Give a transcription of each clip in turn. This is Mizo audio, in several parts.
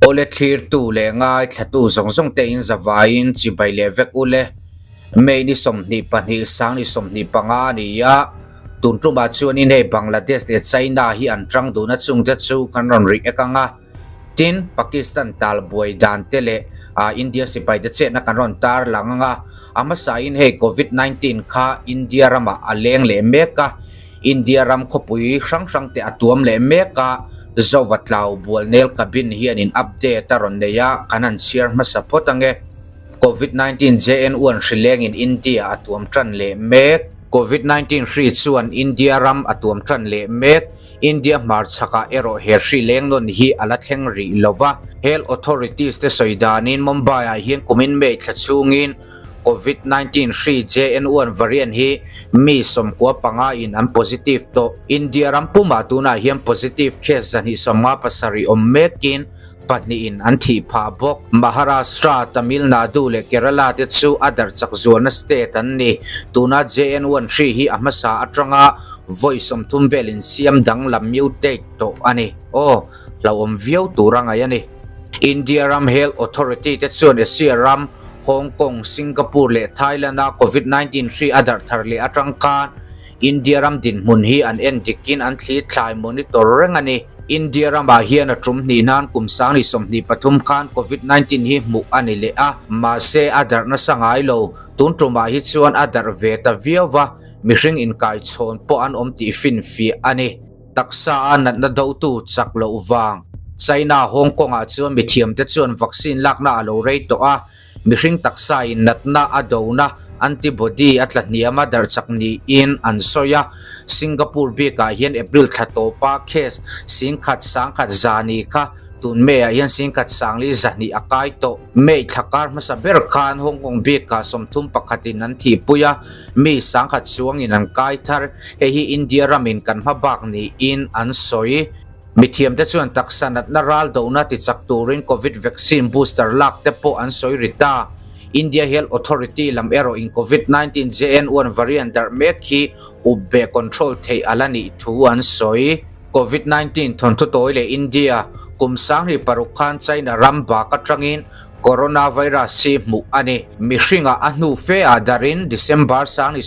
Awle thlirtu leh ngaithlatu zawng zawng te in zavaiin chibai leh vek u le. May ni 22 sang ni 25 a ni a, tun tumah chuanin hei Bangladesh leh China hi an tang duhna chungte chu kan rawn react ang a. Tin, Pakistan tal buai dan te leh India sipai te chetna kan rawn tar lang ang a, a hmasain hei Covid 19 kha India ramah a leng leh mek a, India ram khawpui hrang hrang te a tuam leh mek a, Zova tlau bualnel cabin hianin update a rawn nei a, kan han chhiar hmasa phawt ang e. Covid 19 JN1 hri lengin India a tuam tan leh mek. Covid 19 hri chuan India ram a tuam tan leh mek. India hmarchhakah erawh he hri leng nawn hi a la thleng rih lo va. Health authorities te sawi danin Mumbai-ah hian kumin May thla chhungin Covid 19 hri JN1 variant hi mi 95 in an positive tawh. India ram pumah tunah hian positive case 257 awm mekin pahnihin an thih phah bawk. Maharashtra, Tamil Nadu leh Kerala te chu a darh chak zualna state an ni. Tuna JN1 hri hi a hmasa atanga vawi 30 vel insiam danglam mutate tawh a ni. Aw, hlauhawm viau tur a ngaih a ni. India ram health authority te chuan Asia ram Hong Kong, Singapore leh Thailand a Covid 19 hri a darh thar leh atang khan India ram dinhmun hi an en dikin an thli thlai monitor reng a ni. India ramah hian a tum hnih nan kum 2023 khan Covid 19 hi hmuh a ni leh a, mahse a darh nasa ngai lo. Tun tumah hi chuan a darh ve ta viau va, mihring inkai chhawn pawh an awm tih finfiah a ni. Taksa a natna dotu chak loh vang. China, Hong Kong ah chuan mithiamte chuan vaccine lakna a lo rei tawh a, mihring taksa in natna a dona antibody a tla hniam a darh chak niin an sawi a. Singapore bikah hian April thla tawpa case 10,000 10,000 zani kha tun May ah hian 10,000 sangli zahnih a kai tawh. May thla kar hmasa ber khan Hong Kong bikah 31 in an thihpui a, mi 10,000 chuangin an kai thar. Hei hi India ramin kan hma bak niin an sawi. Mithiamte chuan taksa natna ral dohna ti chak turin Covid vaccine booster lak te pawh an sawi ri ta. India Health Authority lam erawh in Covid 19 JN1 variant darh mek hi up be control theih a la nih thu an sawi. Covid 19 thawnthu tawi leh India kum 2006 khan China ram bak atangin coronavirus hi hmuh a ni. Mihringah a hnu fe ah darhin December 19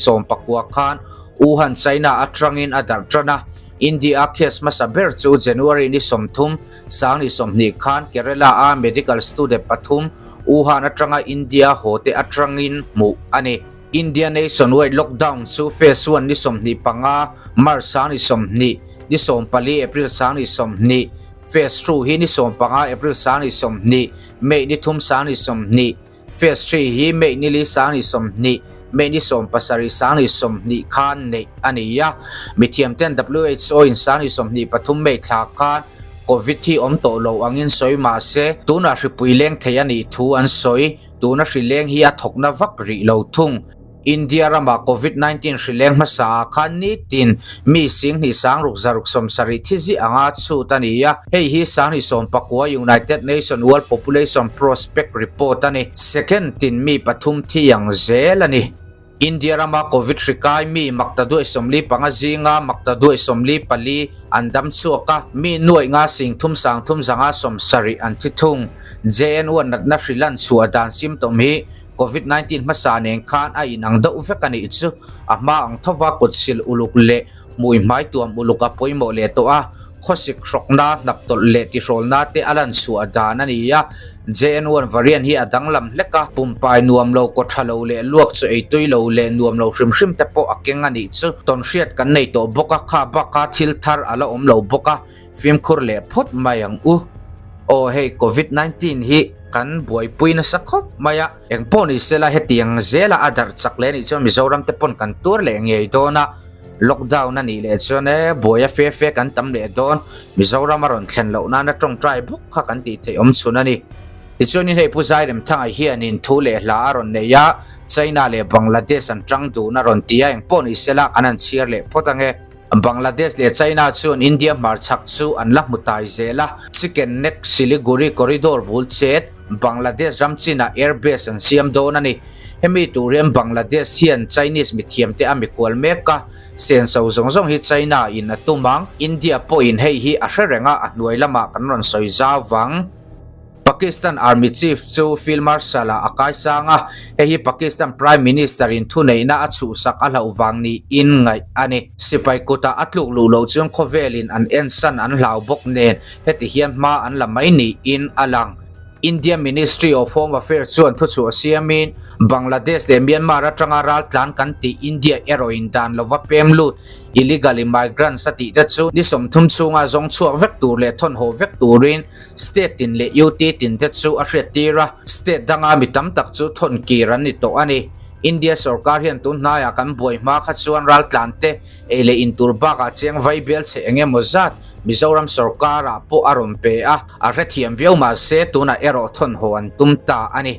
khan Wuhan, China atangin a darh tan a. India case hmasa ber chu January ni 30, 2020 khan Kerala a medical student pathum Wuhan atanga India haw te atangin hmuh a ni. India nationwide lockdown chu phase 1 ni 25, March 20, ni 14, April 20, phase 2 hi ni 15, April 20, May ni 3, 20, Phase 3 hi May ni li 20, May ni 17 20 khan neih a ni a. Mithiam ten WHO in 23 May thla khan Covid hi awm tawh lo angin sawi mah se, tuna hripui leng thei a nih thu an sawi. Tuna hri leng hi a thawkna vak rih lo thung. India rama Covid 19 hri leng hmasa ah khan nitin mi 10,000 6 6 70 thi zi anga chhut a ni a. Hei hi 2019 United Nation World Population Prospect Report a ni. Second tin mi pathum thi ang zel a ni. India rama Covid hri kai mi makta duai 45 zinga makta duai 44 an dam chhuak a, mi nuai nga sing thum sang thum zanga 70 an thi thung. JN1 natna hri lan chhuah dan symptom hi Covid 19 hmasa nen khan a inang deuh vek a nih chu. A hma ang thova kut sil uluk leh hmui hmai tuam uluk a pawimawh leh tawh a, khawsik hrawkna, hnap tawlh leh tihrawlna te a lan chhuah dan a ni a. JN1 variant hi a danglam hlek a, pumpai nuam lo, kaw tha lo leh luak chu ei tui lo leh nuam lo hrim hrim te pawh a keng a nih chu. Tawnhriat kan nei tawh bawk a, kha baka thil thar a la awm lo bawk a, fimkhur leh phawt mai ang u. Aw hei Covid 19 hi kan buaipui nasa khawp mai a, eng pawh ni sela hetiang zela a darh chak leh anih chuan Mizoram te pawn kan tuar leh ngei dawn a, lockdown a nih leh chuan e buai a fe fe kan tam leh dawn, Mizoram a rawn thlen loh nana tawngtai bawk kha kan tih theih awm chhun a ni. Tichuanin hei Pu Zairemthanga hianin thu leh hla a rawn nei a, China leh Bangladesh an tang dun a rawn ti a, eng pawh ni sela kan han chhiar leh phawt ange. Bangladesh leh China chuan India hmarchhak chu an la hmu tai zel a, Chicken Neck Siliguri Corridor bul chet Bangladesh ram chinah airbase an siam dawn a ni. Hemi tur hian Bangladesh hian Chinese mithiamte a mikhual mek a, senso zawng zawng hi China in a tum ang. India pawhin hei hi a hre reng a, a hnuai lamah kan rawn sawi zau vang. Pakistan Army Chief chu Field Marshal-ah a kaisang a, hei hi Pakistan Prime Minister-in thuneihna a chhuhsak a hlauh vang niin ngaih a ni. Sipai kutah a tluk luh loh chuan khawvelin an ensan an hlau bawk nen heti hian hma an la mai niin a lang. India Ministry of Home Affairs chuan thuchhuah siamin Bangladesh leh Myanmar atanga raltlan kan tih India erawhin dan lova pem lut illegal immigrants a tih te chu ni 30 chhunga zawng chhuak vek tur leh thawnhaw vek turin State tin leh UT tin te chu a hriattir a, state danga mi tam tak chu thawn kir an ni tawh a ni. India sorkar hian tun hnaiah kan buai hma kha chuan raltlan te ei leh in tur bakah chiang vai bial chhe eng emaw zat Mizoram sorkarah pawh a rawn pe a, a hrethiam viau mahse tunah erawh thawn haw an tum ta a ni.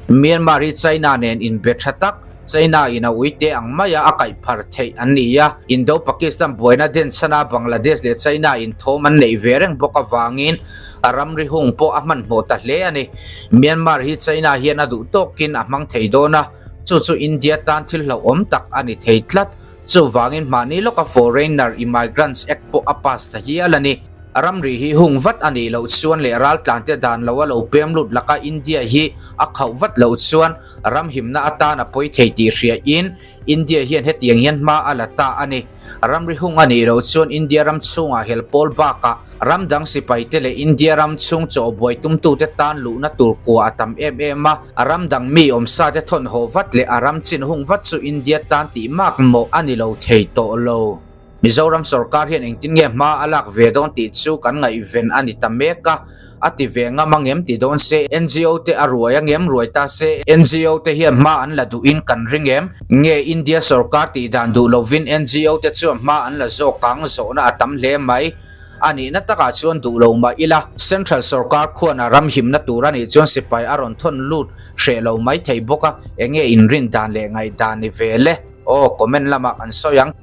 Myanmar hi China nen inbe tha tak, China in a uite ang maia a kaih phar theih an ni a, Indo-Pakistan buaina den chhana Bangladesh leh China in thawm an neih ve reng bawk avangin a ramri hung pawh a hmanhmawh ta hle a ni. Myanmar hi China hian a duh tawkin a hmang thei dawn a, chu chu India tan thil hlauhawm tak a ni thei tlat. Chuvangin mahni lawka Foreigner Immigrants Act pawh a pass ta hial a ni. Ramri hi hung vat a nih loh chuan leh raltlante dan lo a lo pem lut laka India hi a khauh vat loh chuan ram himna atan a pawi thei tih hriain India hian hetiang hian hma a la ta a ni. Ramri hung a nih loh chuan India ram chhungah hel pawl bakah ram dang sipaite leh India ram chhung chaw buai tumtute tan luhna tur kua a tam em em a, ram dang mi awmsate thawn haw vat leh a ram chin hung vat chu India tan tih mak mawh a ni lo thei tawh lo. Mizoram sorkar hian engtin nge hma a lak ve dawn tih chu kan ngaihven a ni ta mek a, a ti ve ngam a ngem ti dawn se, NGO te a ruai a ngem ruai ta se, NGO te hian hma an la duhin kan ring em? Nge India sorkar tih dan duh lovin NGO te chuan hma an la zawk ang zawhna a tam hle mai. A nihna takah chuan duh lo mah ila, Central sorkar khuan a ram himna tur a nih chuan sipai a rawn thawn lut hreh lo mai thei bawk a, enge inrin dan leh ngaihdan ni ve le? Aw, comment lamah kan sawi ang.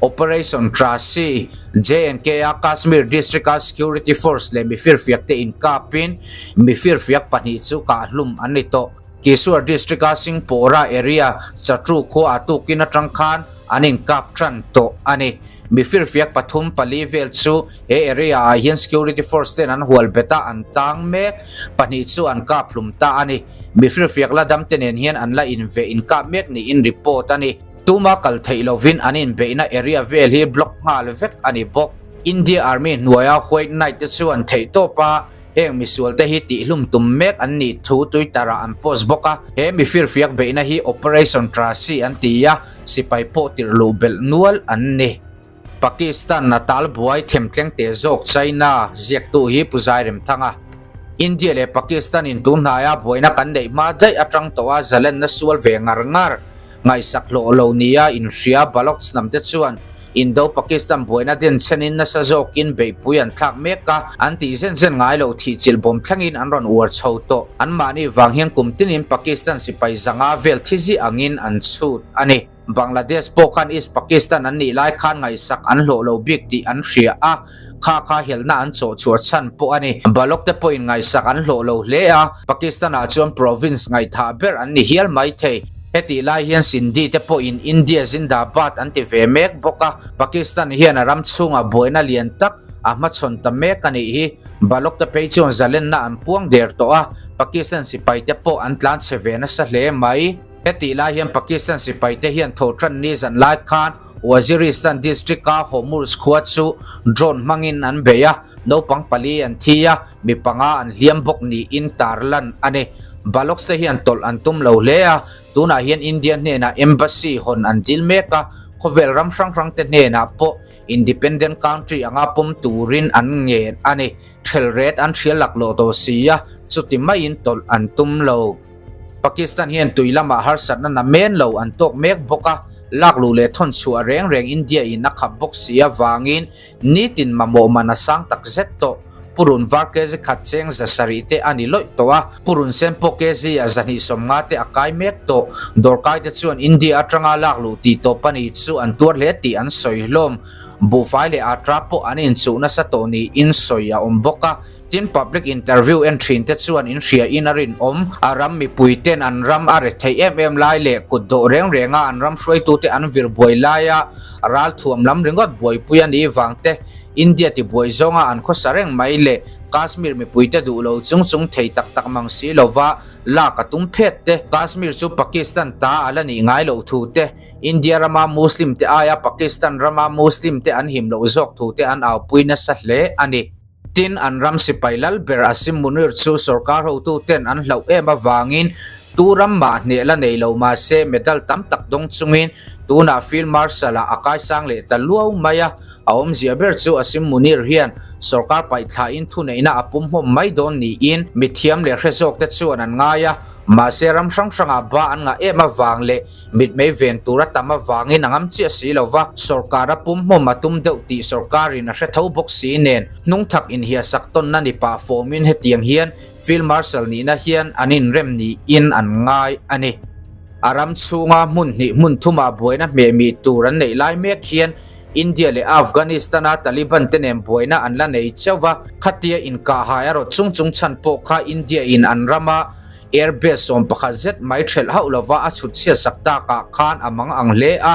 Operation Trasi, J&K-a Kashmir District-a Security Force leh mifirfiak te inkapin mifirfiak pahnih chu kahhlum an ni tawh. Kiswar District-a Singhpora area Chatru khua a tukin atang khan an inkap tan tawh a ni. Mifirfiak pathum pali vel chu he area-ah hian Security Force ten an hual bet a, an tang mek. Pahnih chu an kaphlum ta a ni. Mifirfiak la dam te nen hian an la inveh inkap mek niin report a ni. Tuma kal theih lovin an inbeihna area vel hi block nghal vek a ni bawk. India Army hnuaia White Knight te chuan theihtawp a heng misual te hi tihlum tum mek an nih thu Twitter ah an post bawk a. He mifirfiak beihna hi Operation Trasi an ti a, sipai pawh tirh luh belh nual an ni. Pakistan a tal buai themtleng teh zawk China ziaktu hi Pu Zairemthanga. India leh Pakistan in tun hnaia buaina kan neih hma daih atang tawh a zalenna sual ve ngar ngar ngaihsak hlawh lo nia inhria Baloch hnam te chuan Indo-Pakistan buaina denchhenin nasa zawkin beihpui an thlak mek a, an tih zen zen ngai lo thih chilh bawm thlengin an rawn uar chho tawh. Anmahni vang hian kum tinin Pakistan sipai zanga vel thi ziah angin an chhut a ni. Bangladesh pawh khan East Pakistan an nih lai khan ngaihsak an hlawh lo bik tih an hria a, kha kha helna an chawh chhuah chhan pawh a ni. Balok te pawhin ngaihsak an hlawh lo hle a, Pakistan-ah chuan province ngaihthah ber an ni hial mai thei. Hetih lai hian Sindhi te pawhin India Zindabad an ti ve mek bawk a, Pakistan hian a ram chhungah buaina lian tak a hmachhawn ta mek a nih hi. Balok te phei chuan zalenna an puang der tawh a, Pakistan sipai te pawh an tlanchhe ve nasa hle mai. Hetih lai hian Pakistan sipaite hian thawhtan ni zan lai khan Waziristan district-a Homurs khua chu drone hmangin an bei a, naupang pali an thi a, mi panga an hliam bawk niin tarlan a ni. Baloch te hian tawlh an tum lo hle a, tunah hian India hnenah embassy hawn an dil mek a, khawvel ram hrang hrang te hnenah pawh independent country anga pawm turin an ngen a ni. Thelret an hrial laklawh tawh si a, chuti maiin tawlh an tum lo. Pakistan hian tui lamah harsatna na men lo an tawk mek bawk a, lakluh leh thawn chhuah reng reng India in a khap bawk si avangin nitin mamawh man a sang tak zet tawh. Purun var kg khat cheng 700 te a ni lawih tawh a, purun sen pawh kg ah 250 te a kai mek tawh. Dawrkai te chuan India atanga lakluh tih tawp a ni chu an tuar hle tih an sawi hlawm. Buhfai leh atra pawh an inchuh nasa tawh niin sawi a awm bawk a. Tin, public interview en thin te chuan in hria in a rinawm. A ram mipui ten an ram a rethei em em lai leh kut dawh reng reng a an ram hruaitu te an vir buai lai a, ral thuam lam ringawt buaipui a nih vang te, India tibuai zawnga an khawsa reng mai leh Kashmir mipuite duh lo chung chung thei tak tak mang si lova lak a tum phet te, Kashmir chu Pakistan ta a la nih ngai loh thu te, India rama Muslim te aia Pakistan rama Muslim te an him loh zawk thu te an aupui nasa hle a ni. Tin, an ram sipai lal ber Asim Munir chu sorkar hotuten an hlauh em avangin tu ram mah hneh la nei lo mahse medal tam tak dawng chungin tunah Field Marshal ah a kaisang leh ta luau mai a. A awmzia ber chu Asim Munir hian sorkar paihthlain thuneihna a pum hmawm mai dawn niin mithiam leh hre zawkte chuan an ngai a, mahse ram hrang hrangah ba an ngah em avang leh Mitmei ven tur a tam avangin a ngam chiah si lo va, sorkar a pum hmawm a tum deuh tih sorkarin a hre tho bawk si nen hnungthak inhiahsak tawnna ni pah fawmin hetiang hian Field Marshal nihna hian an inrem niin an ngai a ni. A ram chhunga hmun hnih hmun thumah buaina hmehmih tur an neih lai mek hian India leh Afghanistan-a Taliban te nen buaina an la nei chauh va, khatia inkahhai a rawt chung chung chhan pawh kha India-in an rama Airbase 11 zet mai ṭhelh hauh lova a chhut chhiat sak takah khan a mang ang hle a,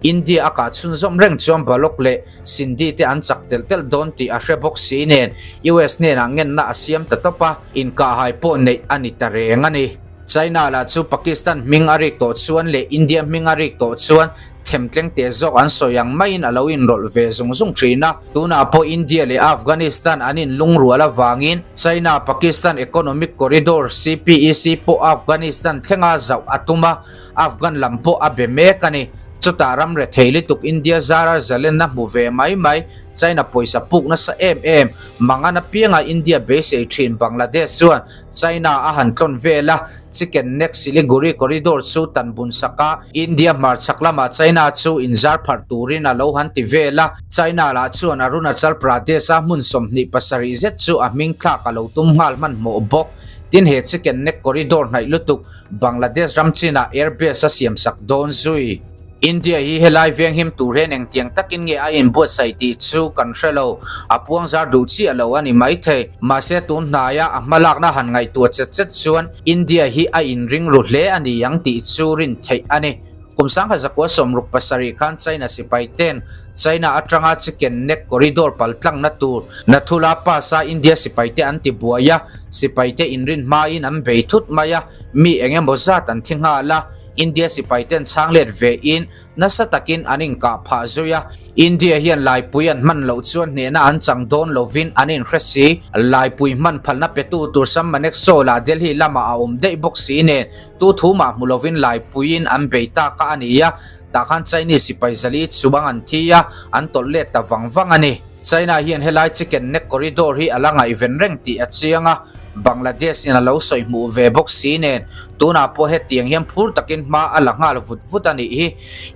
India a kah chhunzawm reng chuan Balok leh Sindhi te an chak telh telh dawn tih a hre bawk si nen US hnenah ngenna a siam ta tawp a, inkahhai pawh neih a ni ta reng a ni. China lah chu Pakistan hming a rik tawh chuan leh India hming a rik tawh chuan Themtleng te zawk an sawi ang maiin a lo inrawlh ve zung zung thin a, tunah pawh India leh Afghanistan an inlungrual avangin China-Pakistan Economic Corridor, CPEC, pawh Afghanistan thlenga zauh a tum a, Afghan lam pawh a be mek a ni. Chutah ram rethei lutuk India zara zalenna hmu ve mai mai, China pawisa puk nasa em em, mangan apianga India beisei thin Bangladesh chuan China a han tlawn vel a, Chicken Neck Siliguri Corridor chu tan bun sak a, India hmarchhak lamah China chu inzar pharh turin a lo han ti vel a, China lah chuan Arunachal Pradesh-a hmun 27 zet chu a hming thlak a lo tum nghal hmanhmawh bawk. Tin he Chicken Neck Corridor hnaih lutuk Bangladesh ram chinah airbase a siamsak dawn zui. India hi helai veng him tur hian engtiang takin nge a inbuatsaih tih chu kan hre lo, a puangzar duh chiah lo a ni maithei. Mahse tun hnaia a hmalakna han ngaihtuah chet chet chuan India hi a inring ru hle a ni ang tih chu rin theih a ni. Kum 1967 khan China sipai ten China atanga Chicken Neck Corridor paltlangna tur Nathula Pass-a India sipai te an ti buai a, sipai te inrin hmain an bei thut mai a, mi eng emaw zat an thi nghal a. India sipai ten chhang let ve in nasa takin an inkah phah zui a, India hian laipui an hman loh chuan hnehna an chang dawn lovin an inhre si. Laipui hman phalna petu tur Sam Manekshaw lah Delhi lamah a awm daih bawk si nen tu thu mah hmu lovin laipuiin an bei ta kha a ni a, tah khan Chinese sipai zali chuang an thi a, an tawlh let ta vang vang a ni. China hian helai Chicken Neck Corridor hi a la ngaihven reng tih a chiang a, Bangladesh in a lo sawi hmuh ve bawk si nen tunah pawh hetiang hian phur takin hma a la nghal vut vut a nih hi.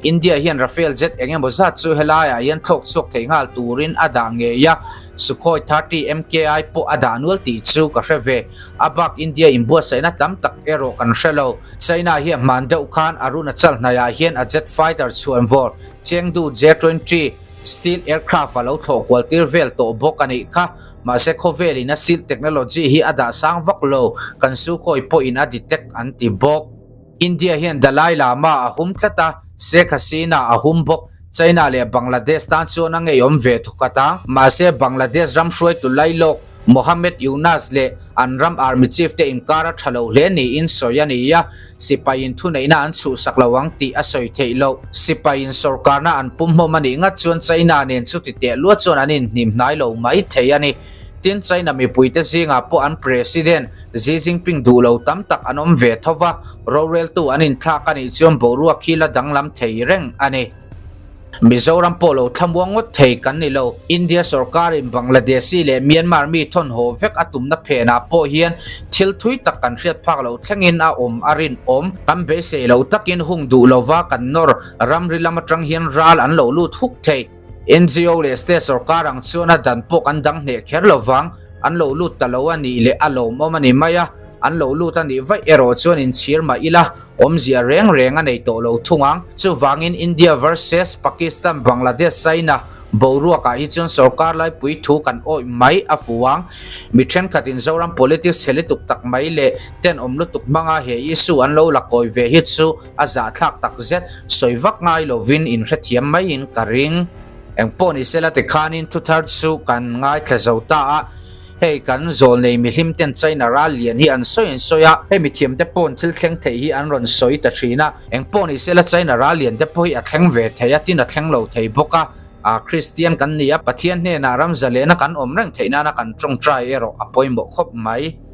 India hian Rafale jet eng emaw zat chu helaiah hian thlawk chhuak thei nghal turin a dah ngei a, Sukhoi 30 MKI pawh a dah nual tih chu ka hre ve. A bak India inbuatsaihna tam tak erawh kan hre lo. China hian hman deuh khan Arunachal hnaiah hian a jet fighter chhuanvawr Chengdu J-20, Steel aircraft a lo thlawh kual tir vel tawh bawk a nih kha. Mahse khawvelin a steel technology hi a dah sang vak lo, kan Sukhoi pawhin a detect an ti bawk. India hian Dalai Lama a hum tlat a, Sheikh Hasina a hum bawk. China leh Bangladesh tan chuan a ngeiawm ve thawkhat ang. Mahse Bangladesh ram hruaitu lailawk Mohammed Yunus leh an ram army chief te inkar a tha lo hle niin sawi a ni a, sipaiin thuneihna an chhuhsak lo ang tih a sawi theih loh. Sipaiin sorkarna an pum hmawm a nih ngat chuan China nen chuti teh luat chuan an inhnim hnai lo mai thei a ni. Tin, China mipuite zingah pawh an President Xi Jinping duh lo tam tak an awm ve tho va, roreltu an inthlak a nih chuan boruak hi la danglam thei reng a ni. Mizoram pawh lo thlamuang ngawt thei kan ni lo. India sorkarin Bangladeshi leh Myanmar mi thawnhaw vek a tumna phenah pawh hian thil thui tak kan hriat phak loh thlengin a awm a rinawm. Kan beisei loh takin hung duh lova kan nawr ramri lam atang hian ral an lo lut huk thei. NGO leh state sorkar ang chuan a dan pawh kan dang hneh kher lovang. An lo lut ta lo a nih leh a lawmawm a ni mai a, an lo lut a nih vaih erawh chuan inchhir mah ila awmzia reng reng a nei tawh lo thung ang. Chuvangin India versus Pakistan, Bangladesh, China boruakah hi chuan sorkar laipui thu kan awih mai a fu ang. Mi thenkhatin Zoram politics chhe lutuk tak mai leh tenawm lutuk hmanga he issue an lo la kawi ve hi chu a zahthlak takzet, sawi vak ngai lovin inhrethiam maiin ka ring. Engpawh ni sela tikhanin thuthar chu kan ngaithla zo ta a, hei kan zawlnei mihlim ten China ral lian hi an sawi an sawi a, hei mithiam te pawn thil thleng theih hi an rawn sawi ta thin a, engpawh ni sela China ral lian te pawh hi a thleng ve thei a, tin a thleng lo thei bawk a, ah Kristian kan ni a, Pathian hnenah ram zalena kan awm reng theih nana kan tawngtai erawh a pawimawh khawp mai.